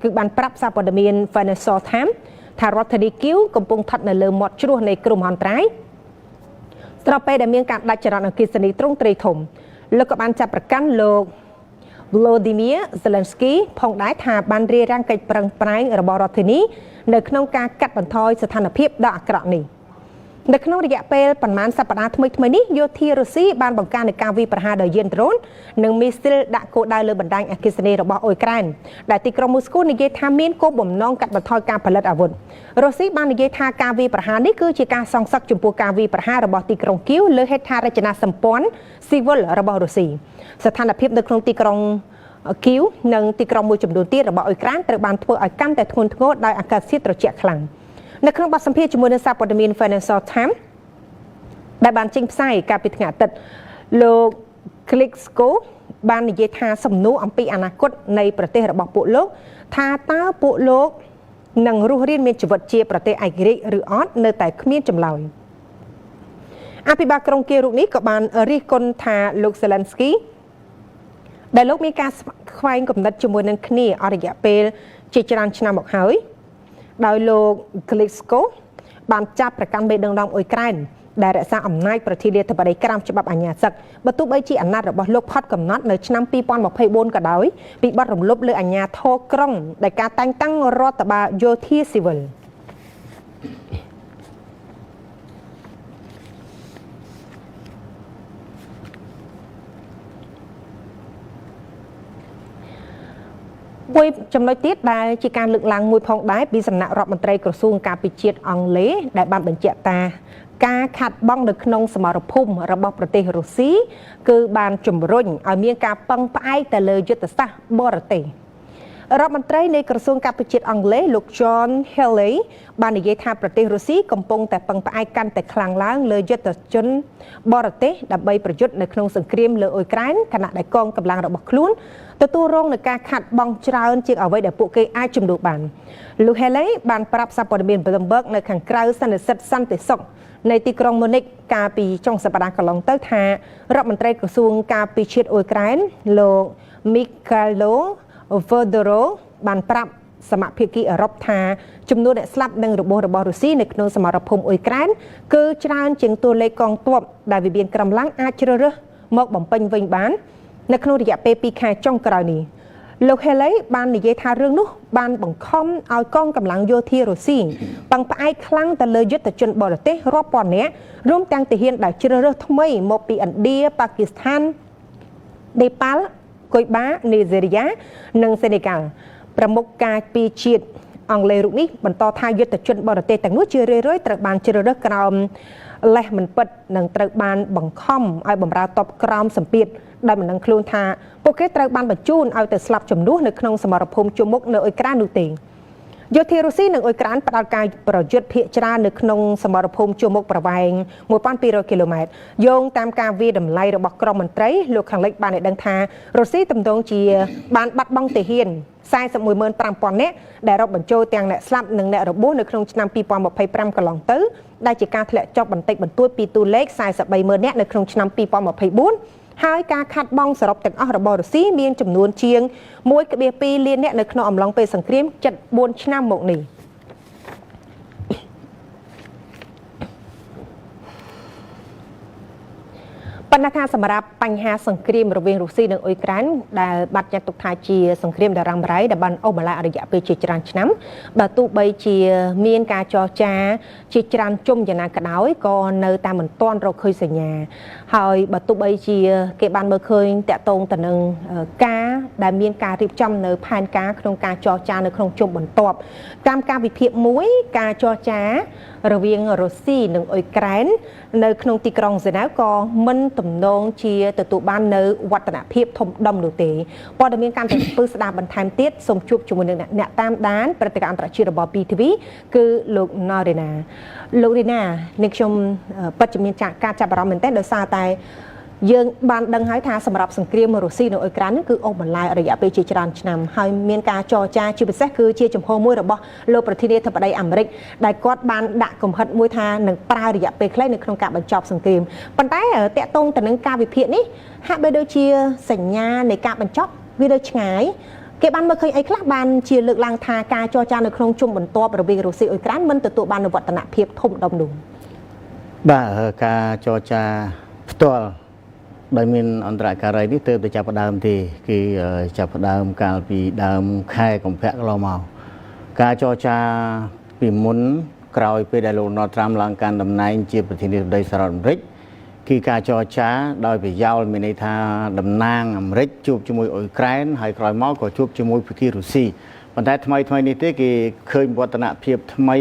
គឺបានប្រាប់សារព័ត៌មាន Financial Times ថារដ្ឋធានីគៀវកំពុងស្ថិតនៅលើមាត់ជ្រោះនៃគ្រោះមហន្តរាយស្របពេលដែលមានការដាច់ចរន្តអគ្គិសនីទ្រង់ទ្រាយធំលោកក៏បានចាប់ប្រកាន់លោក Volodymyr Zelensky ផងដែរថាបានរារាំងកិច្ចប្រឹងប្រែងរបស់រដ្ឋធានីនៅក្នុងការកាត់បន្ថយស្ថានភាពដ៏អាក្រក់នេះ។នៅក្នុងរយៈពេលប្រមាណសប្តាហ៍ថ្មីៗនេះយោធារុស្ស៊ីបានបង្ការនូវការវាយប្រហារដោយយានដ្រូននិងមីស៊ីលដាក់គោលដៅលើបណ្ដាញអគ្គិសនីរបស់អ៊ុយក្រែនដែលទីក្រុងមូស្គូនិយាយថាមានគោលបំណងកាត់បន្ថយការផលិតអាវុធរុស្ស៊ីបាននិយាយថាការវាយប្រហារនេះគឺជាការសងសឹកចំពោះការវាយប្រហាររបស់ទីក្រុងគៀវលើហេដ្ឋារចនាសម្ព័ន្ធស៊ីវិលរបស់រុស្ស៊ីស្ថានភាពនៅក្នុងទីក្រុងគៀវនិងទីក្រុងមួយចំនួនទៀតរបស់អ៊ុយក្រែនត្រូវបានធ្វើឲ្យកាន់តែធ្ងន់ធ្ងរដោយអាកាសធាតុត្រជាក់ខ្លាំងនៅក្នុងបទសម្ភាសន៍ជាមួយនឹងសារព័ត៌មាន Financial Times ដែលបានចេញផ្សាយកាលពីថ្ងៃអាទិត្យលោក Klitschko បាននិយាយថាសំណួរអំពីអនាគតនៃប្រទេសរបស់ពួកលោកថាតើពួកលោកនឹងរស់រានមានជីវិតជាប្រទេសឯករាជ្យឬអត់នៅតែគ្មានចម្លើយអភិបាលក្រុងគៀវរូបនេះក៏បានរិះគន់ថាលោក Zelensky ដែលលោកមានការខ្វែងគំនិតជាមួយនឹងគ្នាអស់រយៈពេលជាច្រើនឆ្នាំមកហើយដោយលោក Klitschko បានចាប់ប្រកាន់មេដឹកនាំអ៊ុយក្រែនដែលរក្សាអំណាចប្រធានាធិបតីក្រោមច្បាប់អាជ្ញាសឹកបើទោះបីជាអាណត្តិរបស់លោកផុតកំណត់នៅឆ្នាំ2024ក៏ដោយពីបទរំលោភលើអាជ្ញាធរក្រុងដែលការតែងតាំងរដ្ឋបាលយោធាស៊ីវិលមួយចំណុចទៀតដែលជាការលើកឡើងមួយផងដែរពីសំណាក់រដ្ឋមន្ត្រីក្រសួងការពារជាតិអង់គ្លេសដែលបានបញ្ជាក់ថាការខាត់បងនៅក្នុងសមរភូមិរបស់ប្រទេសរុស្ស៊ីគឺបានជំរុញឲ្យមានការពឹងផ្អែកទៅលើយុទ្ធសាស្ត្របរទេសរដ្ឋមន្ត្រីនៃក្រសួងការពារជាតិអង់គ្លេសលោក John Healey បាននិយាយថាប្រទេសរុស្ស៊ីកំពុងតែពឹងផ្អែកកាន់តែខ្លាំងឡើងលើយុទ្ធជនបរទេសដើម្បីប្រយុទ្ធនៅក្នុងសង្គ្រាមលើអ៊ុយក្រែនខណៈដែលកងកម្លាំងរបស់ខ្លួនទទួលរងនឹងការខាត់បងច្រើនជាងអ្វីដែលពួកគេអាចជំនួសបានលោក Healey បានប្រាប់សារព័ត៌មាន Bloomberg នៅខាងក្រៅសន្និសីទសន្តិសុខនៃទីក្រុងម៉ូនិកកាលពីចុងសប្តាហ៍កន្លងទៅថារដ្ឋមន្ត្រីក្រសួងការពារជាតិអ៊ុយក្រែនលោក Mykhailo Fedorov បានប្រាប់សមាភាគីអឺរ៉ុបថាចំនួនអ្នកស្លាប់និងរបួសរបស់រុស្ស៊ីនៅក្នុងសមរភូមិអ៊ុយក្រែនគឺច្រើនជាងតួលេខកងទ័ពដែលវិមានក្រំឡាំងអាចជ្រើសរើសមកបំពេញវិញបាននៅក្នុងរយៈពេល2ខែចុងក្រោយនេះលោក Healey បាននិយាយថារឿងនោះបានបង្ខំឲ្យកងកម្លាំងយោធារុស្ស៊ីពឹងផ្អែកខ្លាំងទៅលើយុទ្ធជនបរទេសរាប់ពាន់នាក់រួមទាំងទាហានដែលជ្រើសរើសថ្មីមកពីឥណ្ឌាប៉ាគីស្ថាននេប៉ាល់គុយបានីហ្សេរីយ៉ានិងសេនេហ្គាល់ប្រមុខការពារជាតិអង់គ្លេសរូបនេះបន្តថាយុទ្ធជនបរទេសទាំងនោះជារឿយៗត្រូវបានជ្រើសរើសក្រោមលេសមិនពិតនិងត្រូវបានបង្ខំឲ្យបម្រើទ័ពក្រោមសម្ពាធដោយមិនដឹងខ្លួនថាពួកគេត្រូវបានបញ្ជូនឲ្យទៅស្លាប់ជំនួសនៅក្នុងសមរភូមិជួរមុខនៅអ៊ុយក្រែននោះទេយោធារុស្ស៊ីនិងអ៊ុយក្រែនផ្ដោតការប្រយុទ្ធភាគច្រើននៅក្នុងសមរភូមិជួរមុខប្រវែង1200គីឡូម៉ែត្រយោងតាមការវាយតម្លៃរបស់ក្រមមន្ត្រីលោកខាងលិចបានឲ្យដឹងថារុស្ស៊ីទំនងជាបានបាត់បង់ទាហាន415,000នាក់ដែលរាប់បញ្ចូលទាំងអ្នកស្លាប់និងអ្នករបួសនៅក្នុងឆ្នាំ2025កន្លងទៅដែលជាការធ្លាក់ចុះបន្តិចបន្តួចពីតួលេខ430,000នាក់នៅក្នុងឆ្នាំ2024ហើយការខាត់បងសរុបទាំងអស់របស់រុស្ស៊ីមានចំនួនជាង1.2លាននាក់នៅក្នុងអំឡុងពេលសង្គ្រាម74ឆ្នាំមកនេះ។ ប៉ុន្តែថាសម្រាប់បញ្ហាសង្គ្រាមរវាងរុស្ស៊ីនិងអ៊ុយក្រែនដែលបាត់ចាត់ទុកថាជាសង្គ្រាមដ៏រ៉ាំរ៉ៃដែលបានអូសបន្លាយរយៈពេលជាច្រើនឆ្នាំបើទោះបីជាមានការចរចាជាច្រើនជុំយ៉ាងណាក៏ដោយក៏នៅតែមិនទាន់រកឃើញសញ្ញាហើយបើទោះបីជាគេបានមើលឃើញតាក់ទងទៅនឹងការដែលមានការរៀបចំនៅផែនការក្នុងការចរចានៅក្នុងជុំបន្ទាប់តាមការវិភាគមួយការចរចារវាងរុស្ស៊ីនិងអ៊ុយក្រែននៅក្នុងទីក្រុងហ្សឺណែវក៏មិនទំនងជាទទួលបាននៅវឌ្ឍនភាពធំដុំនោះទេព័ត៌មានកាន់តែពឹស្ដារបន្ថែមទៀតសូមជួបជាមួយនឹងអ្នកតាមដានព្រឹត្តិការណ៍អន្តរជាតិរបស់ PTV គឺលោកណរីណាលោករីណានេះខ្ញុំពិតជាមានការចាប់អារម្មណ៍មែនទែនដោយសារតែយើងបានដឹងហើយថាសម្រាប់សង្គ្រាមរុស្ស៊ីនៅអ៊ុយក្រែនគឺអូសបន្លាយរយៈពេលជាច្រើនឆ្នាំហើយមានការចរចាជាពិសេសគឺជាចំហមួយរបស់លោកប្រធានាធិបតីអាមេរិកដែលគាត់បានដាក់កំហិតមួយថានឹងប្រើរយៈពេលខ្លីនៅក្នុងការបញ្ចប់សង្គ្រាមប៉ុន្តែតាក់ទងទៅនឹងការវិភាគនេះហាក់បីដូចជាសញ្ញានៃការបញ្ចប់ វានៅឆ្ងាយគេបានមើលឃើញអីខ្លះបានជាលើកឡើងថាការចរចានៅក្នុងជុំបន្ទាប់រវាងរុស្ស៊ីអ៊ុយក្រែនមិនទទួលបានវឌ្ឍនភាពធំដុំនោះ? បាទការចរចាផ្ទាល់ដោយមានអន្តរការីនេះទើបតែចាប់ផ្ដើមទេគឺចាប់ផ្ដើមកាលពីដើមខែកុម្ភៈកន្លងមកការចរចាពីមុនក្រោយពេលដែលលោកដូណាល់ត្រាំឡើងកាន់តំណែងជាប្រធានាធិបតីសហរដ្ឋអាមេរិកគឺការចរចាដោយប្រយោលមានន័យថាតំណាងអាមេរិកជួបជាមួយអ៊ុយក្រែនហើយក្រោយមកក៏ជួបជាមួយភាគីរុស្ស៊ីប៉ុន្តែថ្មីថ្មីនេះទេគេឃើញវឌ្ឍនភាពថ្មី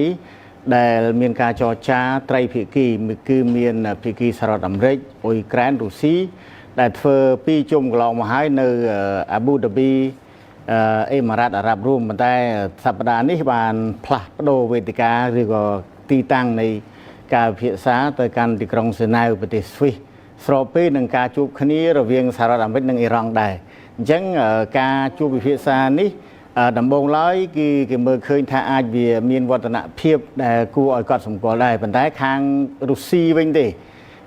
ដែលមានការចរចាត្រីភាគីគឺមានភាគីសហរដ្ឋអាមេរិកអ៊ុយក្រែនរុស្ស៊ីដែលធ្វើពីរជុំកន្លងមកហើយនៅអាប៊ូដាប៊ីអេម៉ារ៉ាតអារ៉ាប់រួមប៉ុន្តែសប្តាហ៍នេះបានផ្លាស់ប្ដូរវេទិកាឬក៏ទីតាំងនៃការពិភាក្សាទៅកាន់ទីក្រុងហ្សឺណែវប្រទេសស្វីសស្របពេលនឹងការជួបគ្នារវាងសហរដ្ឋអាមេរិកនិងអ៊ីរ៉ង់ដែរអញ្ចឹងការជួបពិភាក្សានេះដំបូងឡើយគឺគេមើលឃើញថាអាចវាមានវឌ្ឍនភាពដែលគួរឲ្យកត់សម្គាល់ដែរប៉ុន្តែខាងរុស្ស៊ីវិញទេ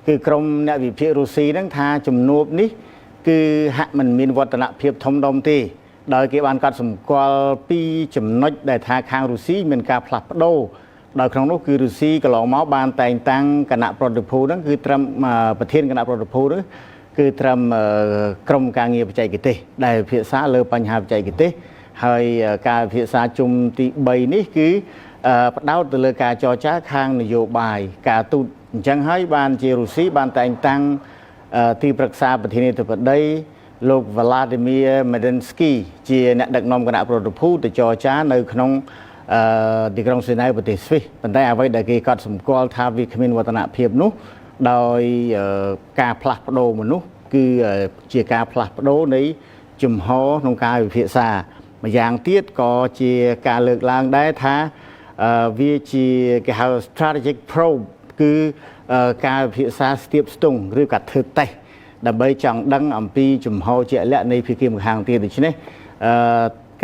គឺក្រុមអ្នកវិភាគរុស្ស៊ីហ្នឹងថាជំនួបនេះគឺហាក់មិនមានវឌ្ឍនភាពធំដុំទេដោយគេបានកត់សម្គាល់ពីចំណុចដែលថាខាងរុស្ស៊ីមានការផ្លាស់ប្ដូរដោយក្នុងនោះគឺរុស្ស៊ីកន្លងមកបានតែងតាំងគណៈប្រតិភូហ្នឹងគឺត្រឹមប្រធានគណៈប្រតិភូហ្នឹងគឺត្រឹមក្រុមការងារបច្ចេកទេសដែលពិភាក្សាលើបញ្ហាបច្ចេកទេសហើយការពិភាក្សាជុំទី3នេះគឺផ្ដោតទៅលើការចរចាខាងនយោបាយការទូតអញ្ចឹងហើយបានជារុស្ស៊ីបានតែងតាំងទីប្រឹក្សាប្រធានាធិបតីលោក Vladimir Medinsky ជាអ្នកដឹកនាំគណៈប្រតិភូទៅចរចានៅក្នុងទីក្រុងសេណែវប្រទេសស្វីសប៉ុន្តែអ្វីដែលគេកត់សម្គាល់ថាវាគ្មានវឌ្ឍនភាពនោះដោយការផ្លាស់ប្ដូរមនុស្សគឺជាការផ្លាស់ប្ដូរនៃជំហរក្នុងការពិភាក្សាម្យ៉ាងទៀតក៏ជាការលើកឡើងដែរថាវាជាគេហៅ strategic probe គឺការពិភាក្សាស្ទាបស្ទង់ឬក៏ធ្វើតេស្តដើម្បីចង់ដឹងអំពីជំហរជាក់លាក់នៃភាគីម្ខាងទៀតដូច្នេះ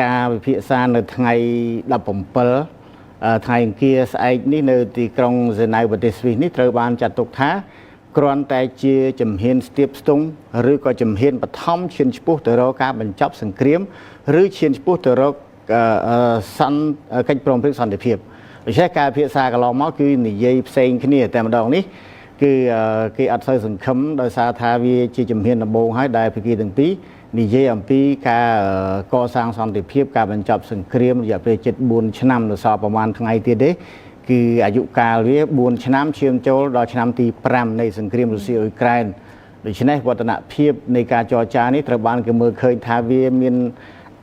ការពិភាក្សានៅថ្ងៃ17ថ្ងៃអង្គារស្អែកនេះនៅទីក្រុងហ្សឺណែវប្រទេសស្វីសនេះត្រូវបានចាត់ទុកថាគ្រាន់តែជាជំហានស្ទាបស្ទង់ឬក៏ជំហានបឋមឈានឆ្ពោះទៅរកការបញ្ចប់សង្គ្រាមឬឈានឆ្ពោះទៅរកសន្តិកិច្ចព្រមព្រៀងសន្តិភាពដូច្នេះការពិភាក្សាកន្លងមកគឺនិយាយផ្សេងគ្នាតែម្ដងនេះគឺគេអត់សូវសង្ឃឹមដោយសារថាវាជាជំហានដំបូងហើយដែលភាគីទាំងពីរនិយាយអំពីការកសាងសន្តិភាពការបញ្ចប់សង្គ្រាមរយៈពេលជិត4ឆ្នាំនៅសល់ប្រហែលថ្ងៃទៀតទេគឺអាយុកាលវា4ឆ្នាំឈាមចូលដល់ឆ្នាំទី5នៃសង្គ្រាមរុស្ស៊ីអ៊ុយក្រែនដូច្នេះវឌ្ឍនភាពនៃការចរចានេះត្រូវបានគេមើលឃើញថាវាមាន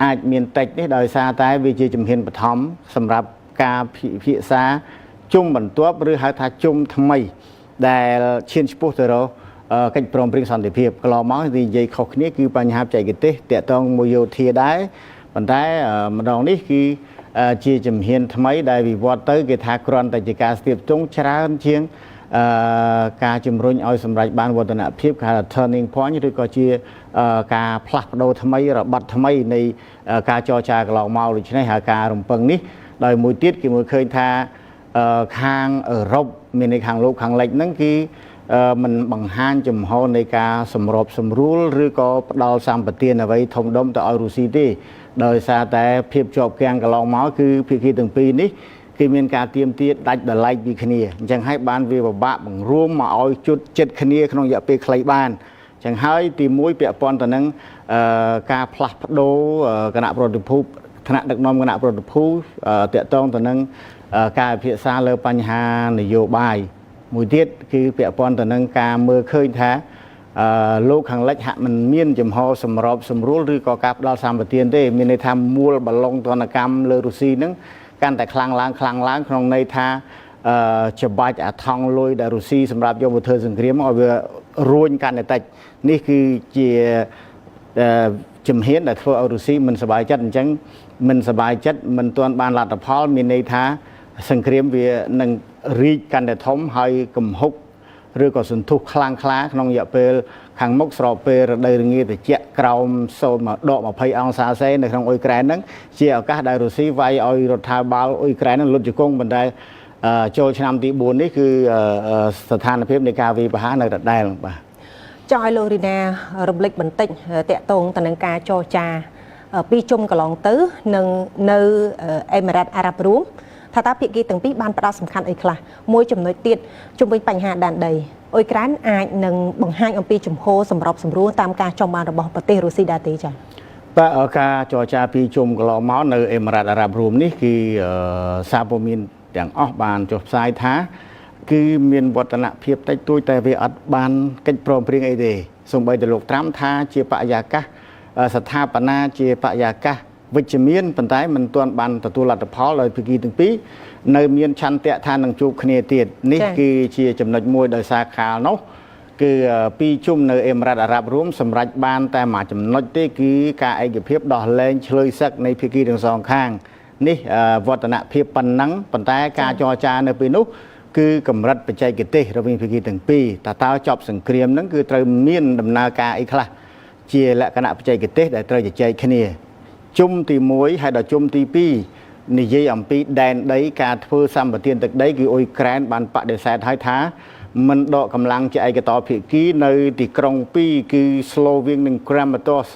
អាចមានតិចនេះដោយសារតែវាជាជំហានបឋមសម្រាប់ការពិភាក្សាជុំបន្ទាប់ឬហៅថាជុំថ្មីដែលឈានឆ្ពោះទៅរកកិច្ចព្រមព្រៀងសន្តិភាពកន្លងមកនិយាយខុសគ្នាគឺបញ្ហាបច្ចេកទេសតាក់ទងមួយយោធាដែរប៉ុន្តែម្ដងនេះគឺជាជំហានថ្មីដែលវិវត្តទៅគេថាគ្រាន់តែជាការស្ទាបស្ទង់ច្រើនជាងការជំរុញឲ្យសម្រេចបានវឌ្ឍនភាពគេហៅថា turning point ឬក៏ជាការផ្លាស់ប្ដូរថ្មីរបត់ថ្មីនៃការចរចាកន្លងមកដូច្នេះហើយការរំពឹងនេះដោយមួយទៀតគេមើលឃើញថាខាងអឺរ៉ុបមានន័យខាងលោកខាងលិចហ្នឹងគឺមិនបង្ហាញចំហនៃការសម្របសម្រួលឬក៏ផ្ដល់សម្បទានអ្វីធំដុំទៅឲ្យរុស្ស៊ីទេដោយសារតែភាពជាប់គាំងកន្លងមកគឺភាគីទាំងពីរនេះគេមានការទៀមទាដាច់ដライពីគ្នាអញ្ចឹងហើយបានវាពិបាកបង្រួមមកឲ្យជុតចិត្តគ្នាក្នុងរយៈពេលខ្លីបានចឹងហើយទី1ពាក់ព័ន្ធទៅនឹងការផ្លាស់ប្ដូរគណៈប្រតិភូថ្នាក់ដឹកនាំគណៈប្រតិភូតាក់ទងទៅនឹងការពិភាក្សាលើបញ្ហានយោបាយមួយទៀតគឺពាក់ព័ន្ធទៅនឹងការមើលឃើញថាលោកខាងលិចហាក់មិនមានចំហសម្របសម្រួលឬក៏ការផ្ដល់សម្បទានទេមានន័យថាមូលបឡុងទណ្ឌកម្មលើរុស្ស៊ីនឹងកាន់តែខ្លាំងឡើងខ្លាំងឡើងក្នុងន័យថាច្បាច់អាថង់លុយដែលរុស្ស៊ីសម្រាប់យកមកធ្វើសង្គ្រាមឲ្យវារួញកាន់តែតិចនេះគឺជាជំហានដែលធ្វើឲ្យរុស្ស៊ីមិនសប្បាយចិត្តអញ្ចឹងមិនសប្បាយចិត្តមិនទាន់បានលទ្ធផលមានន័យថាសង្គ្រាមវានឹងរីកកាន់តែធំហើយកំហុកឬក៏សន្ទុះខ្លាំងក្លាក្នុងរយៈពេលខាងមុខស្របពេលរដូវរងាត្រជាក់ក្រោម0ដក20អង្សាសេនៅក្នុងអ៊ុយក្រែនហ្នឹងជាឱកាសដែលរុស្ស៊ីវាយឲ្យរដ្ឋាភិបាលអ៊ុយក្រែនហ្នឹងលុតជង្គង់ប៉ុន្តែចូលឆ្នាំទី4នេះគឺស្ថានភាពនៃការវាយប្រហារនៅដដែលបាទ ចង់ឲ្យលោករីណារំលេចបន្តិចតាក់ទងទៅនឹងការចរចា ពីរជុំកន្លងទៅនិងនៅអេមីរ៉ាតអារ៉ាប់រួមថាតើភាគីទាំងពីរបានផ្ដោតសំខាន់អីខ្លះមួយចំណុចទៀតជុំវិញបញ្ហាដែនដីអ៊ុយក្រែនអាចនឹងបង្ហាញអំពីជំហរសម្របសម្រួលតាមការចង់បានរបស់ប្រទេសរុស្ស៊ីដែរទេចា៎? បាទការចរចាពីជុំកន្លងមកនៅអេមីរ៉ាតអារ៉ាប់រួមនេះគឺសារព័ត៌មានទាំងអស់បានចុះផ្សាយថា គឺមានវឌ្ឍនភាពតិចតួចតែវាអត់បានកិច្ចព្រមព្រៀងអីទេសូម្បីតែលោកត្រាំថាជាបរិយាកាសស្ថាបនាជាបរិយាកាសវិជ្ជមានប៉ុន្តែមិនទាន់បានទទួលលទ្ធផលដោយភាគីទាំងពីរនៅមានឆន្ទៈថានឹងជួបគ្នាទៀតនេះគឺជាចំណុចមួយដោយសារកាលនោះគឺពីរជុំនៅអេមីរ៉ាតអារ៉ាប់រួមសម្រាប់បានតែមួយចំណុចទេគឺការឯកភាពដោះលែងឆ្លើយសឹកនៃភាគីទាំងសងខាងនេះវឌ្ឍនភាពប៉ុណ្ណឹងប៉ុន្តែការចរចានៅពេលនោះគឺកម្រិតបច្ចេកទេសរវាងភាគីទាំងពីរតើចប់សង្គ្រាមហ្នឹងគឺត្រូវមានដំណើរការអីខ្លះជាលក្ខណៈបច្ចេកទេសដែលត្រូវជជែកគ្នាជុំទី1ហើយដល់ជុំទី2និយាយអំពីដែនដីការធ្វើសម្បទានទឹកដីគឺអ៊ុយក្រែនបានបដិសេធហើយថាមិនដកកម្លាំងជាឯកតោភាគីនៅទីក្រុងពីរគឺ Slovyansk និង Kramatorsk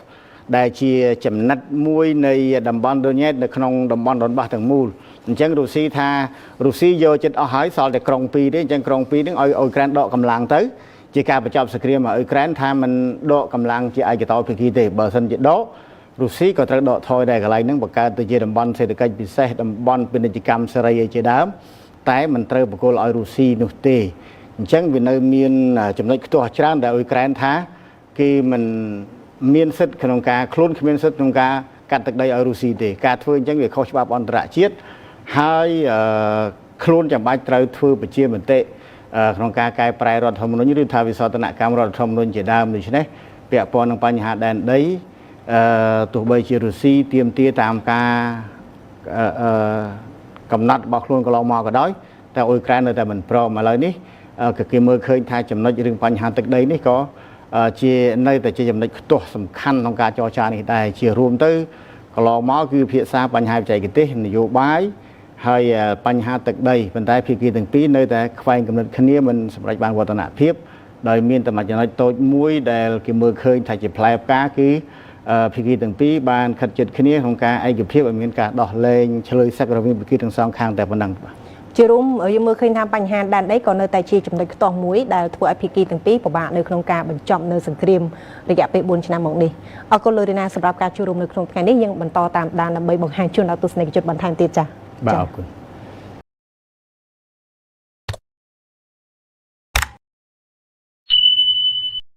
ដែលជាចំណិតមួយនៃតំបន់ដូញ៉េតនៅក្នុងតំបន់ដុនបាសទាំងមូលអញ្ចឹងរុស្ស៊ីថារុស្ស៊ីយកចិត្តអស់ហើយសល់តែក្រុងពីរទេអញ្ចឹងក្រុងពីរហ្នឹងឲ្យអ៊ុយក្រែនដកកម្លាំងទៅជាការបញ្ចប់សង្គ្រាមឲ្យអ៊ុយក្រែនថាមិនដកកម្លាំងជាឯកតោភាគីទេបើសិនជាដករុស្ស៊ីក៏ត្រូវដកថយដែរកន្លែងហ្នឹងបង្កើតទៅជាតំបន់សេដ្ឋកិច្ចពិសេសតំបន់ពាណិជ្ជកម្មសេរីឯជាដើមតែមិនត្រូវបកគលឲ្យរុស្ស៊ីនោះទេអញ្ចឹងវានៅមានចំណុចខ្ទាស់ច្រើនដែលអ៊ុយក្រែនថាគេមិនមានសិទ្ធិក្នុងការខ្លួនគ្មានសិទ្ធិក្នុងការកាត់ទឹកដីឲ្យរុស្ស៊ីទេការធ្វើអញ្ចឹងវាខុសច្បាប់អន្តរជាតិហើយខ្លួនចាំបាច់ត្រូវធ្វើប្រជាមតិក្នុងការកែប្រែរដ្ឋធម្មនុញ្ញឬថាវិសោធនកម្មរដ្ឋធម្មនុញ្ញជាដើមដូច្នេះពាក់ព័ន្ធនឹងបញ្ហាដែនដីទោះបីជារុស្ស៊ីទាមទារតាមការកំណត់របស់ខ្លួនកន្លងមកក៏ដោយតែអ៊ុយក្រែននៅតែមិនព្រមឥឡូវនេះក៏គេមើលឃើញថាចំណុចរឿងបញ្ហាទឹកដីនេះក៏ជានៅតែជាចំណុចខ្ទាស់សំខាន់ក្នុងការចរចានេះដែរជារួមទៅកន្លងមកគឺភាសាបញ្ហាបច្ចេកទេសនយោបាយហើយបញ្ហាទឹកដីប៉ុន្តែភាគីទាំងពីរនៅតែខ្វែងគំនិតគ្នាមិនសម្រេចបានវឌ្ឍនភាពដោយមានតែមួយចំណុចតូចមួយដែលគេមើលឃើញថាជាផ្លែផ្កាគឺភាគីទាំងពីរបានខិតជិតគ្នាក្នុងការឯកភាពឲ្យមានការដោះលែងឆ្លើយសឹករវាងភាគីទាំងសងខាងតែប៉ុណ្ណឹងបាទ ជារួមយើងមើលឃើញថាបញ្ហាដែនដីក៏នៅតែជាចំណុចខ្ទាស់មួយដែលធ្វើឲ្យភាគីទាំងពីរពិបាកនៅក្នុងការបញ្ចប់នៅសង្គ្រាមរយៈពេល4ឆ្នាំមកនេះអរគុណលោករីណាសម្រាប់ការចូលរួមនៅក្នុងថ្ងៃនេះយើងបន្តតាមដានដើម្បីបង្ហាញជូនដល់ទស្សនិកជនបន្ថែមទៀតចា៎ បាទអរគុណ។